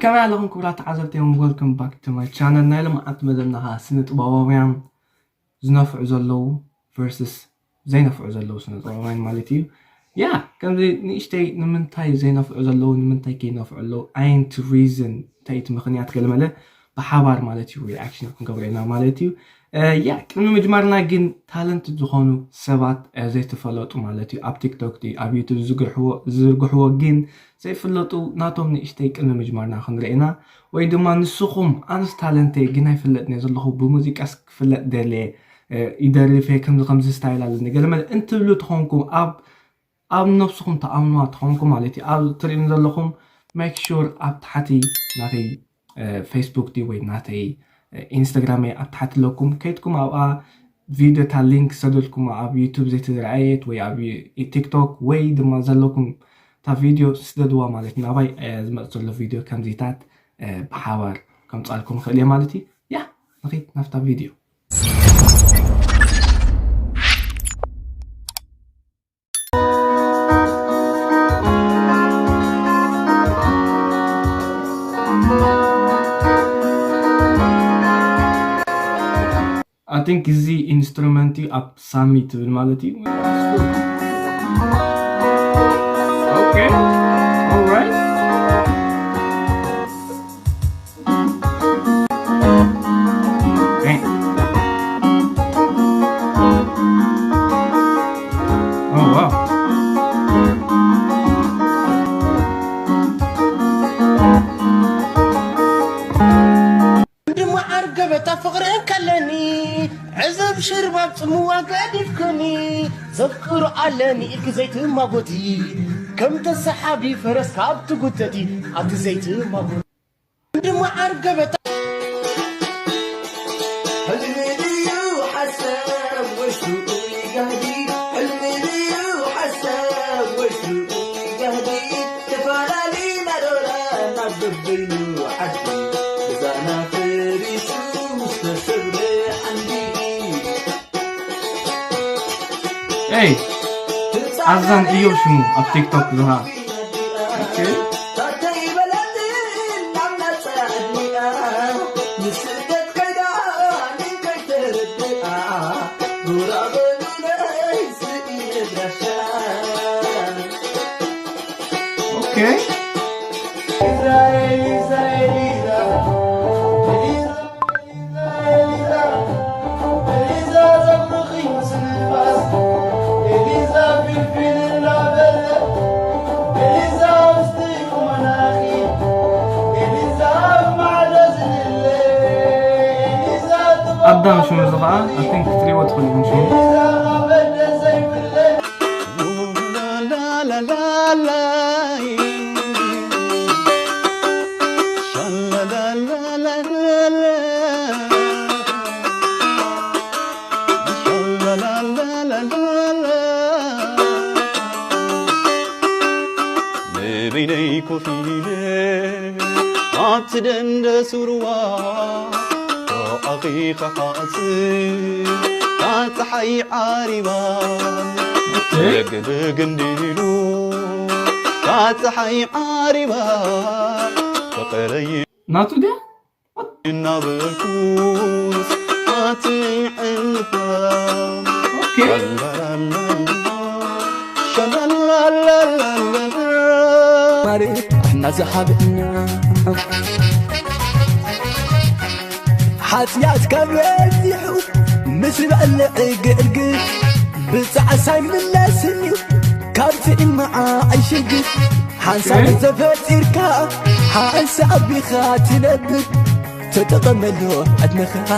ከመይ ኣለኹም ክቡራት ተዓዘብተይ? Welcome back to my channel። ናይ ሎምዓንቲ መደብና ኸዓ ስነ ጥበባውያን ዝነፍዑ ዘለዉ versus ዘይነፍዑ ዘለዉ ስነ ጥበባውያን ማለት እዩ። ያ ከምዚ ንእሽተይ ንምንታይ ዘይነፍዑ ዘለዉ፣ ንምንታይ ከይነፍዑ ኣለዉ፣ ኣይንቲ reason፣ እንታይ እቲ ምኽንያት ገለመለ ብሓባር ማለት እዩ reaction ክንገብሮ ኢና ማለት እዩ። ያ ቅድሚ ምጅማርና ግን ታለንት ዝኾኑ ሰባት ዘይተፈለጡ ማለት እዩ ኣብ ቲክቶክ ድዩ ኣብ ዩቱብ ዝዝርግሕዎ ግን ዘይፍለጡ ናቶም ንእሽተይ ቅድሚ ምጅማርና ክንርኢ ኢና። ወይ ድማ ንስኹም ኣነስ ታለንተይ ግን ኣይፍለጥን እየ ዘለኹ፣ ብሙዚቃስ ክፍለጥ ደልየ፣ ይደርፍ እየ፣ ከምዚ ከምዚ ስታይል ኣለኒ ገለ መለ እንትብሉ ተኾንኩም ኣብ ኣብ ነብስኹም ተኣምንዋ ተኾንኩም ማለት እዩ ኣብ ትርእዩን ዘለኹም make sure ኣብ ታሕቲ ናተይ ፌስቡክ ድዩ ወይ ናተይ ኢንስታግራም እየ ኣብ ታሕቲ ኣለኩም። ከይድኩም ኣብኣ ቪድዮ እታ ሊንክ ሰደልኩም ኣብ ዩቱብ ዘይተዝረኣየት ወይ ኣብ ቲክቶክ ወይ ድማ ዘለኩም እታ ቪድዮ ስደድዋ ማለት ናባይ ዝመፅ ዘሎ ቪድዮ ከምዚታት ብሓባር ከምፃልኩም ይኽእል እየ ማለት እዩ። ያ ንኺድ ናብታ ቪድዮ። I think እዚ ኢንስትሩመንት እዩ ኣብ ሳሚ ትብል ማለት እዩ። Okay, alright. እንድመዓር ገበታ ፍቕሪ እንከለኒ ዕዘብ ሽርባብ ጽምዋ ገዲፍክኒ ዘፍቅሩ ኣለኒ ኢልኪ ዘይትማጎቲ ከም ተሰሓቢ ፈረስ ካብ ትጉተቲ ኣቲ ዘይትማጎቲ እንድመዓር ገበታ ሕልሚ ድዩ ሓሳብ ወይስ ርኡይ ጋህዲ? ሕልሚ ድዩ ሓሳብ ወይስ ርኡይ ጋህዲ? ተፈላሊና ዶራ ናብ በበይኑ ዓዲ። ገዛና ፈሪሱ ምስ ተሰብረ ዓንዲ። ኤይ ኣዛን እዮብ ሽሙ ኣብ ቲክቶክ ዝሃ Okay. ኣዳም ሽሙ እዚ ኸዓ ኣትን ክትሪዎ ትኽእሉ ኢኹም ሽሙ። ንበይነይ ኮፍ ኢለ ኣብቲ ደንደስ ሩባ ተኣኺኻ ሓጽብ እታ ጸሓይ ዓሪባ በግበግ እንዲሉ እታ ጸሓይ ዓሪባ ፍቕረይ ናቱ ድያ? እናበልኩስ ኣትዕንፋ ኦኬ። ሸላላላላ ሸላላላላ ማር እናዝሃብና ሓጢኣትካ በዚሑ ምስ በልዕ ግዕርግ ብፃዕሳ ይምለስን እዩ ካብ ጥዕና ዕሽግ ሓንሳብ ተፈጢርካ ሓንሳብ ኢኻ ትነብር ተጠቐመሉ ዕድመኻ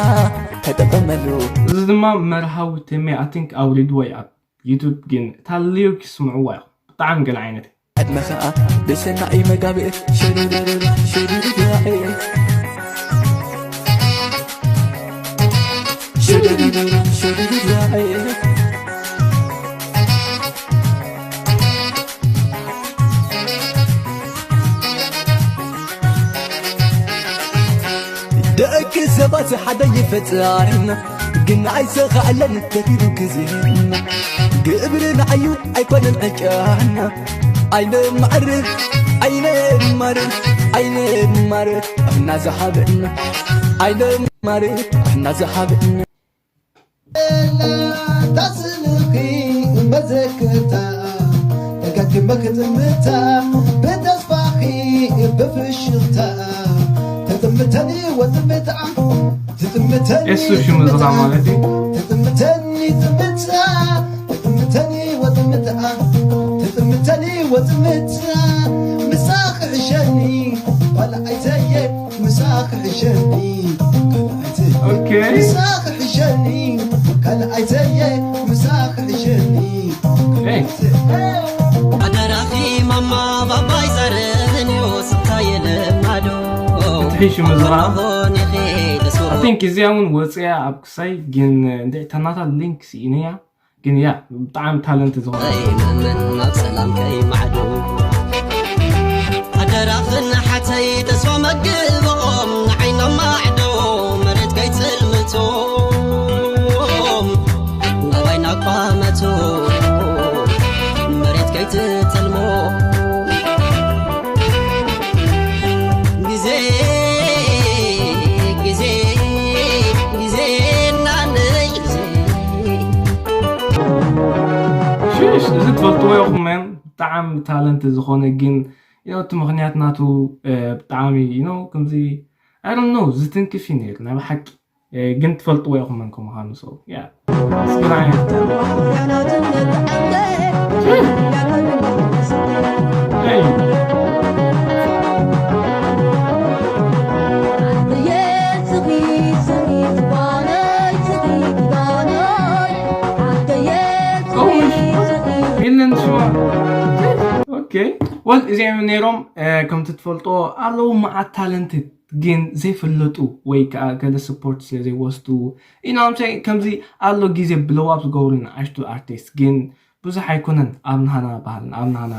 ተጠቐመሉ እዚ ድማ መርሃዊ ተሜ ኣቲንክ ኣውሪድዎ እዩ ኣብ ዩቱብ ግን እታ ሊሪክ ስምዕዋ ኢኹም ብጣዕሚ ገለ ዓይነት ዕድመኻ ብሰናይ መጋብእ ሽርርርር ሽርርራኤ ሽርርርር ሽርርራኤ ደቂ ሰባት ሓደ ይፈጣርና ግን ኣይሰኻለን ተፊሩ ግዜና ግብርና እዩ ኣይኮነን ዕጫና ኣይንማዕር ኣይንማር ኣይንማር ኣፍና ዝሃብን ኣይንማር ኣፍና ዝሃብን ታስልኺ መዘክርታ ደጋግመ ክጥምታ ብተስፋኺ ብፍሽኽታ ተጥምተኒ ወጥምታ ትጥምተኒ እሱ ሽሙ ዝኻ ማለት እዩ። ትጥምተኒ ጥምታ ትጥምተኒ ወጥምታ ትጥምተኒ ወጥምታ ምሳኺ ሕሸኒ ባልዓይተየ ምሳኺ ሕሸኒ ካልዓይተየ ኦኬ። ምሳኺ ሕሸኒ ካልዓይተየ ምሳኺ ሕሸኒ ኤይ። ኣደራኺ ማማ ባባይ ዘረንዮ ስታየ ልማዶ ትሒሹ ምዝራብ። ሆን ይኺ I think እዚኣ እውን ወፅያ ኣብ ክሳይ ግን እንድዒ ተናታ ሊንክ ስኢነያ ግን ያ ብጣዕሚ ታለንት ዝኾነ ከይመምን ናብ ሰላም ከይማዕዶ ኣደራኽን ሓተይ ተስፋ መግብኦም ንዓይኖም ማዕዶ መሬት ከይትልምቶም ናባይ ናቋመቶ መሬት ከይትተልሞ ግዜ ግዜ ግዜ እናነይ ግዜ ሽሽ እዚ ትፈልጥዎ ኢኹም መን ብጣዕሚ ታለንት ዝኾነ ግን ያው እቲ ምኽንያት ናቱ እ፣ ብጣዕሚ you know ከምዚ I don't know ዝትንክፍ እዩ ነይሩ ናይ ብሓቂ እ፣ ግን ትፈልጥዎ ኢኹም መን ከም ምዃኑ so yeah እስኪ ንዓይ Hey. የለን ሽዋ okay well እዚኦም ነይሮም እ፣ ከምቲ ትፈልጦ ኣለዉ መዓት ታለንትድ ግን ዘይፍለጡ ወይ ከዓ ገለ ስፖርት ስለ ዘይወስዱ you know ከምዚ ኣሎ ግዜ ብለዋብ ዝገብሩ ንኣሽቱ ኣርቲስት ግን ብዙሕ ኣይኮነን ኣብ ናህና ባህልና ኣብ ናህና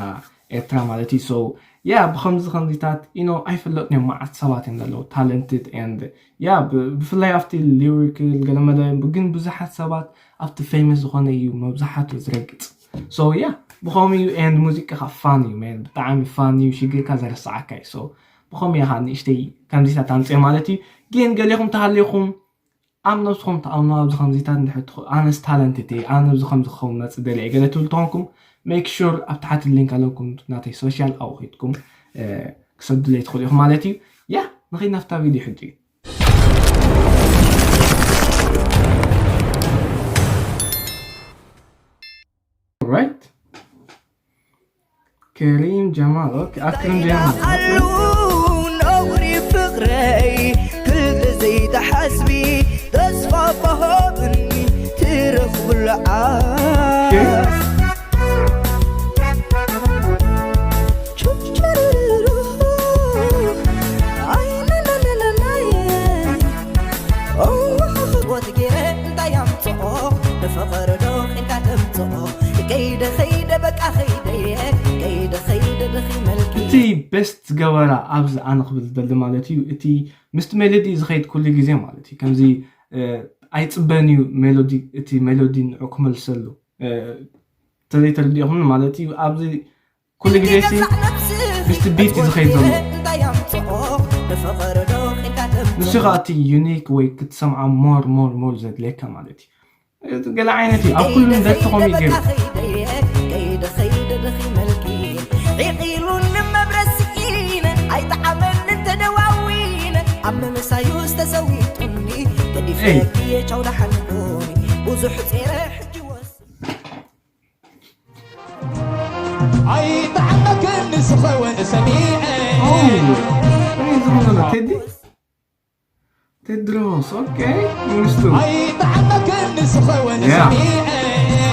ኤርትራ ማለት እዩ so yeah ብከምዚ ከምዚታት you know ኣይፍለጡን እዮም መዓት ሰባት እዮም ዘለዉ talented and yeah ብፍላይ ኣብቲ lyrical ገለመለ ግን ብዙሓት ሰባት ኣብቲ famous ዝኾነ እዩ መብዛሕቱ ዝረግፅ so yeah ብኸምኡ እዩ and ሙዚቃ ካ fun እዩ man ብጣዕሚ fun እዩ ሽግርካ ዘረስዓካ እዩ so ብኸምኡ ኢኻ ንእሽተይ ከምዚታት ኣምፅእ ማለት እዩ ግን ገሌኹም ተሃሊኹም ኣብ ነብስኹም ተኣምኑ ኣብዚ ከምዚታት እንድሕር ትኽእሉ ኣነስ talented እየ ኣነ ኣብዚ ከምዚ ክኸውን መፅእ ደልየ ገለ ትብሉ ተኾንኩም make sure ኣብ ታሕቲ link ኣለኩም ናተይ social ኣብኡ ኺድኩም ክሰዱለይ ትኽእሉ ኢኹም ማለት እዩ yeah ንኸይድ ናብታ video ሕጂ right كريم جمال okay ኣክሪም ጀማል ኣሉ ነውሪ ፍቕረይ ክልተ ዘይትሓስቢ ተስፋ ባሃብኒ ትረኽብሉ ዓስ ቹቸርሩ ኣይናናናናናይ ወትጌረ እንታይ ኣምፅኦ ንፍቕሪ ዶ ኺንካ ተምፅኦ ከይደ ከይደ በቃ ከይደ ከይደ ከይደ ደኺመልኪ እቲ best ዝገበራ ኣብዚ ኣነ ክብል ዝደሊ ማለት እዩ እቲ ምስቲ ሜሎዲ ዝኸይድ ኩሉ ግዜ ማለት እዩ ከምዚ ኣይፅበን እዩ ሜሎዲ እቲ ሜሎዲ ንዑ ክመልሰሉ ተዘይተረዲእኹም ማለት እዩ ኣብዚ ኩሉ ግዜ ሲ ምስቲ ቢት እዩ ዝኸይድ ዘሎ ንሱ ከዓ እቲ unique ወይ ክትሰምዓ more more more ዘድልየካ ማለት እዩ ገለ ዓይነት እዩ ኣብ ኩሉ ደቂ ኾም ይገይሩ ዒቂሉኒ መብረሲኢነ ኣይጠዓመንን ተደዋዊነ ኣብ ምምሳዩ ዝተሰዊጡኒ ገዲፈክየ ቻው ደሓንኩኒ ብዙሕ ጼረ ሕጂ ወስ ኣይጠዓመክን ንስኸወ ሰሚዐ ቴዲ ቴድሮስ ኦኬ ሚኒስትሩ ኣይጠዓመክን ንስኸወ Yeah. ሰሚዐ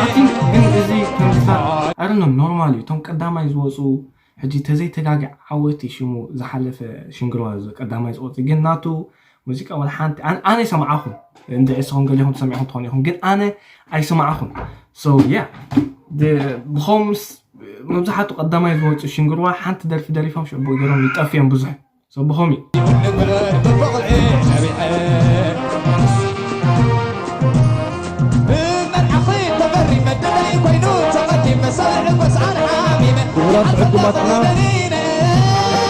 I think ግን እዚ ከምዚታት ኣረኖም ኖርማል እዩ እቶም ቀዳማይ ዝወፁ ሕጂ ተዘይተጋግዕ ዓወት እዩ ሽሙ ዝሓለፈ ሽንግርዋ ቀዳማይ ዝወፅ ግን ናቱ ሙዚቃ ወላ ሓንቲ ኣነ- ኣነ ይሰምዓኹም እንደ ዕስኹም ገሊኹም ትሰሚዕኹም ትኾኑ ኢኹም ግን ኣነ ኣይሰምዓኹም so yeah ብኸምስ መብዛሕቱ ቀዳማይ ዝወፁ ሽንግርዋ ሓንቲ ደርፊ ደሪፎም ሽዕቡ ገሮም ይጠፍዮም ብዙሕ so ብኸም እዩ ንብረት ብፍቕሪ ሰቢዐ ብመርዓኺ ተፈሪመ ድለይ ኮይኑ ተቐዲመ ሰብዒ ኮስዓን ሓሚመ ክቡራት ዕዱማትና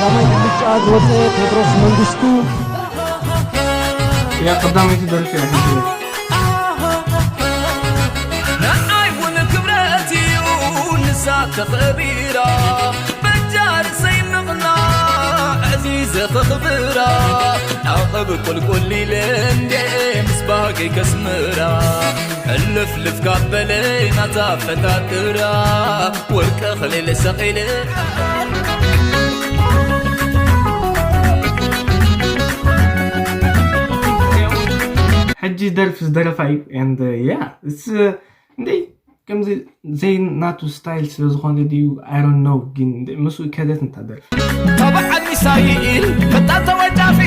ቀዳማይ ብልጫ ዝወፀ ቴድሮስ መንግስቱ። እያ ቀዳመይቲ ደርፊ እያ ሕጂ። ንዓይ እውን ክብረት እዩ ንሳ ተኸቢራ በጃር ዘይምቕና ዕዚዘ ኸኽብራ ዓቕብ ቁልቁል ኢለ እንዴ ምስ ባህገይ ከስምራ ሕልፍልፍ ካበለ ናታ ፈታትራ ወርቂ ኽልል ሰቒለ ሕጂ ደርፊ ዝደረፋ እዩ and yeah it's እንዴ ከምዚ ዘይ ናቱ style ስለ ዝኾነ ድዩ I don't know ግን ምስኡ ከደት እንታ ደርፊ ተባዓል ሚሳይል ፈጣን ተወንጫፊ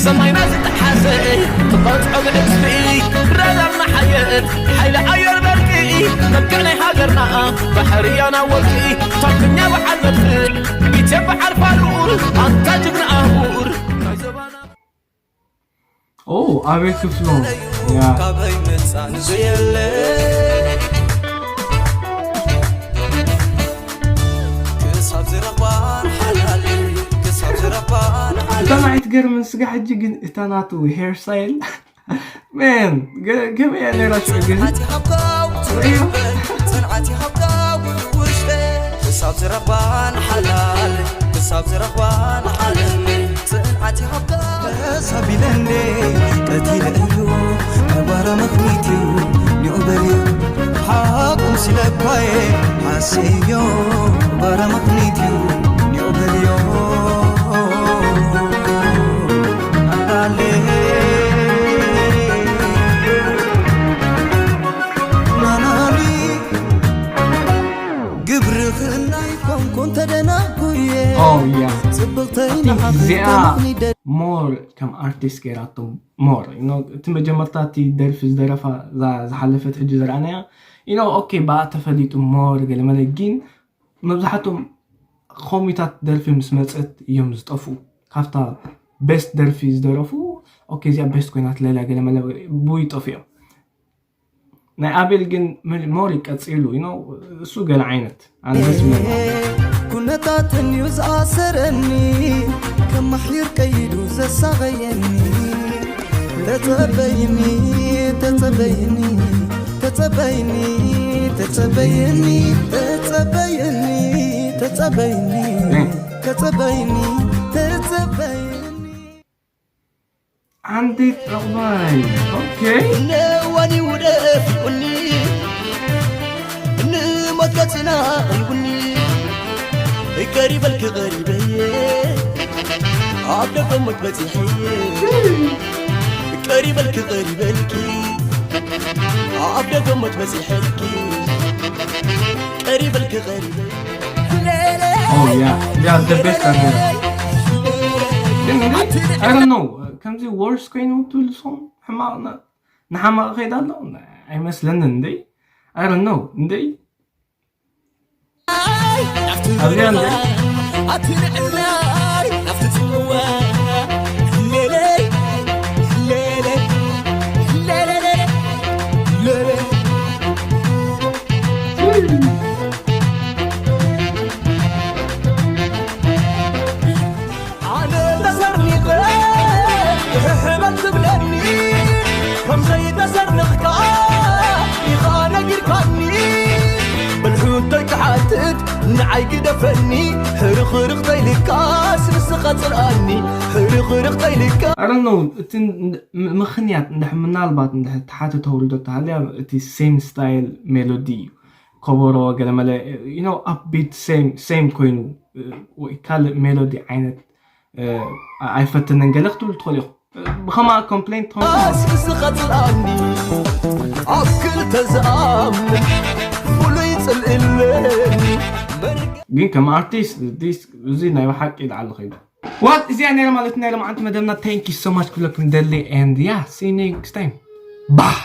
ሰማይና ዝተሓዘ ትቐጽዖ ብዕጽፊ ረዳር መሓየት ሓይሊ ኣየር በርቂ መልክዕ ናይ ሃገርና ባሕርያና ወርቂ ታክኛ በዓል መድፍዕ ኢትዮ በዓል ፋሩር ኣንታ ጅግና ኣህጉር ናይ ዘባና ኦ ኣቤል ክፍሎም ያ ካበይ መፃ ንዘየለ ክሳብ ዝረኽባን ሓላል ክሳብ ዝረኽባን ሓላል ብጣዕሚ ኣይትገርምን ስጋ ሕጂ ግን እታ ናቱ hair style man ከመይ እያ ነይራ ሽዑ ግን ጽንዓት ይሃብካ ውሽጠ ጽንዓት ይሃብካ ውሽጠ ክሳብ ዝረኽባን ሓላል ክሳብ ዝረኽባን ሓላል ጽንዓት ይሃብካ ተሳቢለንዴ ቀቲለ እዩ ዕባራ ምኽኒት እዩ ኒዑ በልዮ ሓቁም ሲለኳየ ሓስዮ ዕባራ ምኽኒት እዩ ኒዑ በልዮ ኣላለ ናናኒ ግብርኽና ይኮንኩን ተደናጉየ Oh yeah ጽብቕተይ እዚኣ more ከም ኣርቲስት ገይራቶም more እቲ መጀመርታ እቲ ደርፊ ዝደረፋ ዝሓለፈት ሕጂ ዝረኣናያ you know okay ብኣ ተፈሊጡ more ገለመለ ግን መብዛሕትኦም ከሚታት ደርፊ ምስ መፀት እዮም ዝጠፍኡ ካብታ best ደርፊ ዝደረፉ okay እዚኣ best ኮይና ትለልያ ገለመለ ብኡ ይጠፍኡ እዮም ናይ ኣቤል ግን more ቀፂሉ you know እሱ ገለ ዓይነት ኣነ ደስ ይብለኒ ኩነታትን እዩ ዝኣሰረኒ ከማሕይር ቀይዱ ዘሳቐየኒ ተጸበይኒ ተጸበይኒ ተጸበይኒ ተጸበይኒ ተጸበይኒ ተጸበይኒ ተጸበይኒ ተጸበይኒ ኣንዴት ዕቑባይ okay ነዋኒ ውደፍኒ ንሞት ገጽና ይውኒ ቀሪበልኪ ቀሪበየ ኣብ ደገ ሞት በጺሐየ ቀሪበልኪ ቀሪበልኪ ኣብ ደገ ሞት በጺሐልኪ ቀሪበልኪ ቀሪበልኪ Oh yeah yeah the best I know ግን I don't know ከምዚ worse ኮይኑ ትብሉ ሰው ሕማቕ ንሓማቕ ከይዳ ኣሎ ኣይመስለንን እንዴ I don't know እንዴ ኣብዚኣ እንዴ ኣነ ተሰርኒቐ ሕሕበል ትብለኒ ከምዘይተሰርንቕካ ኢኻ ነጊርካኒ ብልሑተይ ክሓትት ንዓይ ግደፈኒ ሕርኽርኽ ተይልካስ ንስኻ ጽልኣኒ ሕርኽርኽ ተይልካ I don't know እቲ ምኽንያት እንድሕ ምናልባት እንድሕ ተሓተ ተወልዶ ተሃልያ እቲ same style melody እዩ ከበሮ ገለመለ you know upbeat same same ኮይኑ ወይ ካልእ melody ዓይነት ኣይፈትንን ገለ ክትብሉ ትኽእሉ ኢኹም ብኸማ complain ትኸውን ኣስብስኻ ጽልኣኒ ኣብ ክልተ ዝኣምን ፍሉይ ጽልእለኒ ግን ከም ኣርቲስት እዚ ናይ ብሓቂ ላዕሊ ኸይዱ ዋት እዚኣ ነይረ ማለት ናይ ሎማዓንቲ መደብና thank you so much ክብለኩም ደሊ and yeah see you next time ባህ